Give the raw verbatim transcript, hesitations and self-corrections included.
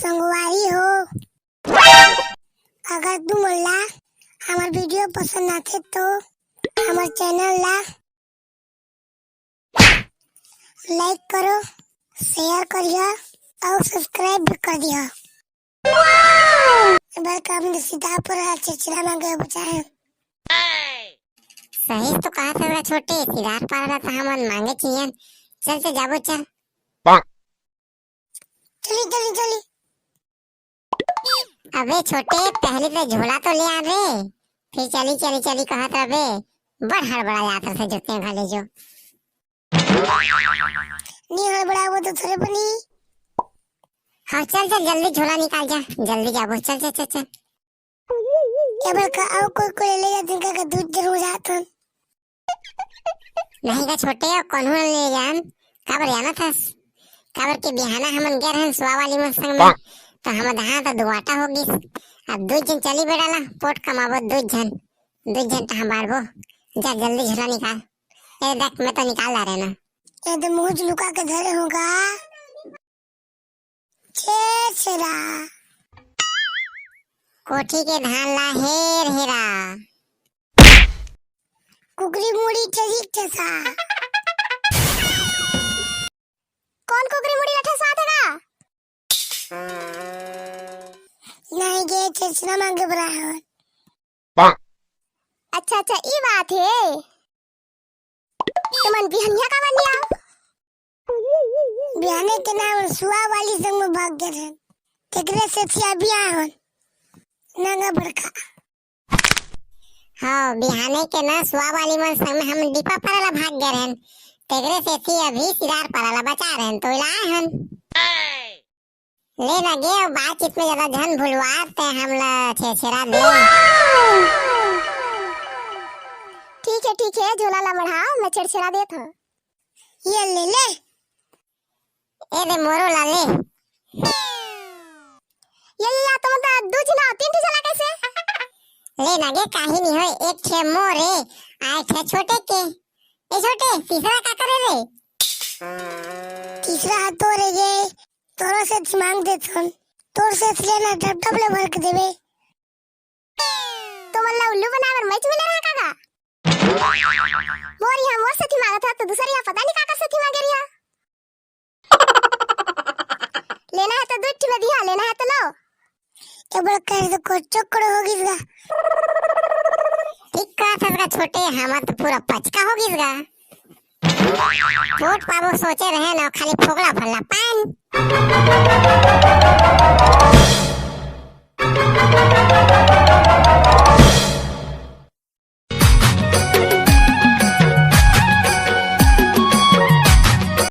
संगवारी हो, अगर तुमन ला हमर video पसंद आथे तो हमर channel ला like करो, share करिहा अउ subscribe भी कर दिहा। ए बड़का, हमन सीतापुर ह चेचरा मांगे बचा है। सही तो कहा था छोटे, सिदार पारा था हमन मांगे चियन। चल, चल, जाबो, चल। चली, चली, चली। अबे छोटे, पहले तो झोला तो ले आ रे, फिर चली, चली, चली कहत रबे। बड़ हड़बड़ा जात रथे जोते घाले जो। नी हड़बड़ाबो तो थोड़े बनी। हाँ, चल, चल, जल्दी झोला निकाल जा, जल्दी जाबो, चल, चल, चल, चल। ए बड़का, अउ कोई, कोई ले जात हन का, का दू झन हो जात हन। नहीं का छोटे, अउ कोनो ले जान, काबर जानत हस? काबर के बिहाना हमन गे रहन सुआ वाली मन संग में, तो हमर धान तो दुआटा हो गिस। अब दू झन चली बेटा ला, पोट कमाबो दू झन, दू झन तहाँ बाढ़बो। जा जल्दी झोला निकाल। ए देख, मैं तो निकाल ला रहे ना। ए तो मुंह लुका के धरे होगा। छेरछेरा। कोठी के धान ला हेर हेरा। कुकरी मुड़ी ठेसी ठेसा। कौन कुकरी मुड़ी ला ठेसा देगा? नहीं गे, छेरछेरा मांगे बर आए हन। अच्छा, अच्छा, ई बात हे। तुमन बिहनिया काबर नी आओ? बिहाने के नाम सुआ वाली संग में भाग गए रहन, तेकरे सेती अभी आए हन। नंगा बड़का। हाँ, बिहाने के ना सुआ वाली मन संग में हम दीपा पारा ला भाग गए रहन, तेकरे सेती अभी सिदार पारा ला बचा रहन, तो ला आए हन। ले ना गे, बातचीत में ज्यादा झन भुलवा, ते हमला छेरछेरा दे। ठीक है, ठीक है, झोला ला मढ़ाओ, मैं छेरछेरा देत हूँ। ये ले, ले। ए दे मोरो ला ले। ये, ये, या तो मतलब दू झन तीन ठो झोला कैसे? ले ना गे, काही नहीं होय, एक ठे मोरे, आय ठे छोटे के। ए छोटे, तीसरा का करे रे? तीसरा ह तोरे गे, तोरो सेती मांग देथन। तोर सेती लेना, डब डब ले भर के देबे। तो मन ला उल्लू बनाए बर मैच मिले रहा का गा? मोर यहाँ मोर सेती मांगत ह, तो दूसर यहाँ पता नहीं काकर सेती मांगे रिहा। लेना है तो दू ठिन दिहा, लेना है तो लो। ए बड़का, तो कोचकड़ो हो गिस गा। ठीक कहत हस गा छोटे, हमर तो पूरा पचका हो गिस गा। वोट पाबो सोचे रहे ना, खाली फोगला फल्ला पान।